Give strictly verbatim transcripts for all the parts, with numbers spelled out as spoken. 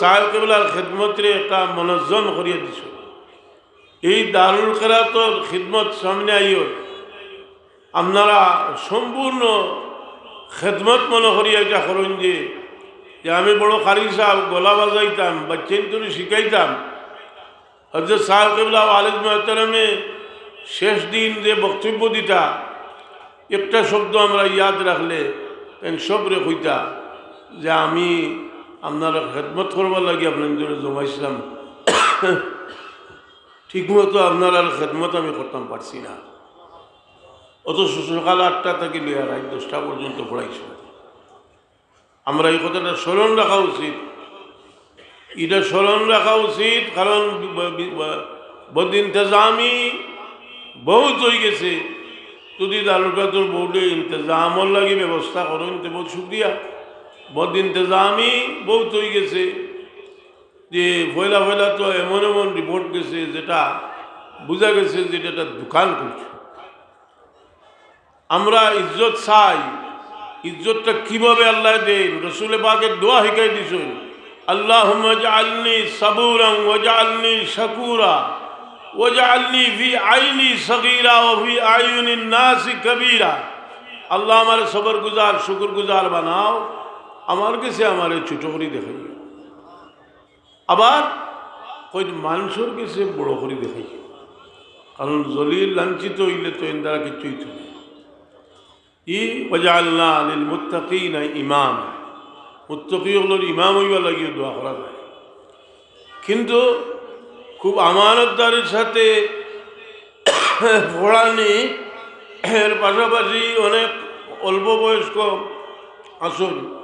সাহেব কিবলার খেদমতরে একটা মনজ্জম করিয়া দিছইন। এই দারুল কেরাতর খেদমত সামনে আইও, আপনারা সম্পূর্ণ খেদমত মনে করিয়া ইটা করইন যে, যে আমি বড় কারি সাহেব, গলা বাজাইতাম, বাচ্চাইন্তরে শিখাইতাম। হযরত সাহেব কিবলা ওয়ালিদ মুহতারামে শেষ দিন যে বক্তব্য দিতা, একটা শব্দ আমরা ইয়াদ রাখলে, তাইন সবরে কইতা যে আমি আপনারার খেদমত করবার লাগি আপনাইন্তরে জমাইছলাম, ঠিকমতো আপনারার খেদমত আমি করতাম পারছি না। অথচ সকাল আটটা থাকি লইয়া রাইত দশটা পর্যন্ত পড়াইছইন। আমরা এই কথাটা স্মরণ রাখা উচিত, এটা স্মরণ রাখা উচিত, কারণ ব-, ব-, ব-, বদইন্তেজামি বহুত অইগেছে। যদি দারুল কেরাতর বোর্ডে ইন্তেজামর লাগি ব্যবস্থা করইন, তে বহুত শুকরিয়া। বদইন্তেজামি বহুত অইগেছে। যে পয়লা পয়লা তো এমন এমন রিপোর্ট গেছে, যেটা বুঝা গেছে যে এটা একটা দোকান খুলছে। আমরা ইজ্জত চাই, ইজ্জতটা কিভাবে আল্লায় দেইন? রসুলে পাকে দোয়া হিকাই দিছইন, "আল্লাহুম্মা জাআলনি সাবুরান ওয়াজআলনি শাকুরা ওয়াজআলনি ফি আইনি সগীরা ওয়া ফি আইয়ুনিন নাসি কাবীরা।" আল্লাহ, আমারে সবর গুজার, শুকুর গুজার বানাও, আমার গেছে আমারে ছোট করি দেখাইও। আবার কইন, মানষর গেছে বড় করি দেখাইও, কারণ জলিল লাঞ্ছিত অইলে তো এন দ্বারা কিচ্ছু অইতো নায়। ই ওয়াজআলনা লিল মুত্তাকিনা ইমামা, মুত্তাকি অকলর ইমাম অইবার লাগিও দোয়া করা যায়। কিন্তু খুব আমানতদারির সাথে পড়ানি, এর পাশাপাশি অনেক অল্প বয়স্ক আছইন,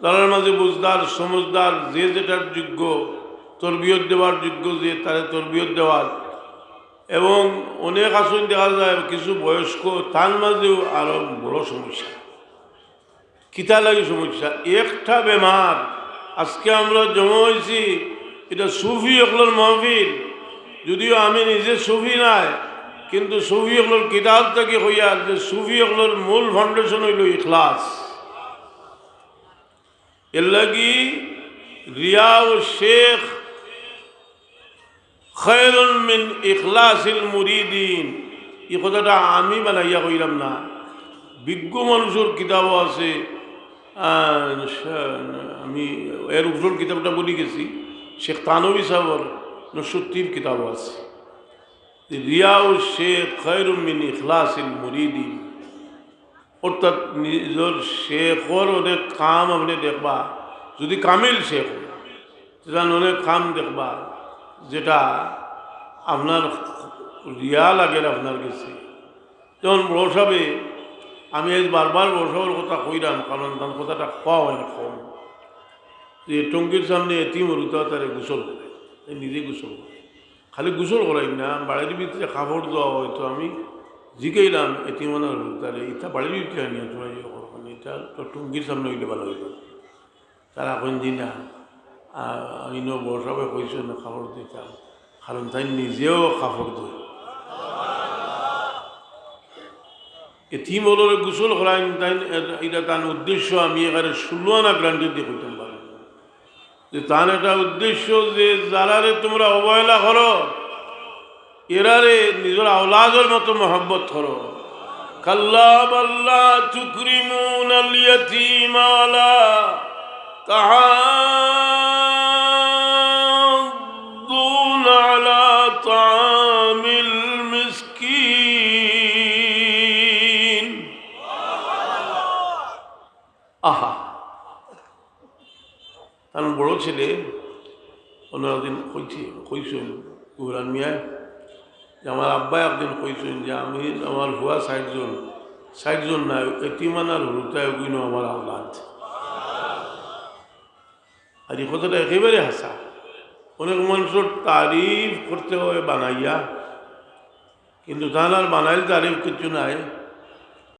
তারার মাঝে বুঝদার, সমঝদার, যে যেটার যোগ্য, তরবিয়ত দেওয়ার যোগ্য, যে তারে তরবিয়ত দেওয়ার। এবং অনেক আছইন দেখা যায় কিছু বয়স্ক, তার মাঝেও আরো বড় সমস্যা। কিতা লাগি সমস্যা? একটা বেমার। আজকে আমরা জমা অইছি, এটা সুফি অকলর মাহফিল। যদিও আমি নিজে সুফি নায়, কিন্তু সুফি অকলর কিতাব থাকি কইয়ার যে সুফি অকলর মূল foundation অইলো ইখলাস। এর লাগি রিয়াউ শেখ খায়রুন মিন ইখলাসিল মুরিদিন, ই কথাটা আমি বানাইয়া কইলাম না, বিজ্ঞ মানুষর কিতাবও আছে। আহ, স-, আমি এর উপরর কিতাবটা ভুলি গেছি, শেখ থানভী সাহেবর নসুত্তির কিতাবও আছে। রিয়াউ শেখ খায়রুম মিন ইখলাসিল মুরিদিন, অর্থাৎ নিজর শেখর অনেক কাম আপনে দেখবা, যদি কামিল শেখ অয়, তে তান অনেক কাম দেখবা যেটা আপনার রিয়া লাগের আপনার গেছে। যেমন বড় সাহেবে, আমি আইজ বারবার বড় সাহেবর কথা কইরাম, কারণ তান কথাটা কওয়া অয় না কম, যে টঙ্কির সামনে এতিম হুরুতা তারে গোসল করে, তাই নিজে গোসল করে। খালি গোসল করাইন না, বাড়ির ভিতরে কাপড় দেওয়া অয়। তো আমি জিগাইলাম এতিমখানার হুরুতারে, "ইতা বাড়ির ভিতরে আনিয়া তোমরা ইয়ে করো, মানে ইতা তো টঙ্কির সামনে অইলে ভালা অইতো।" তারা কইন, "জি না, আ, ইনো বড় সাহেবে কইছইন না কাপড় দিতাম, কারণ তাইন নিজেও কাপড় দেয়।" এতিম অকলরে গোসল করাইন, তাইন এ-, ইটা তান উদ্দেশ্য। আমি এখানে ষোলো আনা গ্যারান্টি দিয়া কইতাম পারি যে তান একটা উদ্দেশ্য যে যারারে তোমরা অবহেলা করো, এরারে নিজর আওলাদর মতো মহব্বত করো। কাল্লা বাল্লা তুকরিমুনাল ইয়াতিমা ওয়ালা তাহাদ্দুনা আলা তাআমিল মিসকিন। আহা, তান বড় ছেলে অন্য একদিন কইছে, কইছইন গুবরান মিয়ায় যে আমার আব্বায় একদিন কইছইন যে আমি, আমার ফুয়া ষাইট জন, ষাইট জন নায়, এতিমখানার হুরুতায় অগুইন আমার আওলাদ। আর ই কথাটা একেবারে হাছা। অনেক মানষর তারিফ করতে অয় বানাইয়া, কিন্তু তান আর বানাইল তারিফ কিচ্ছু নাই।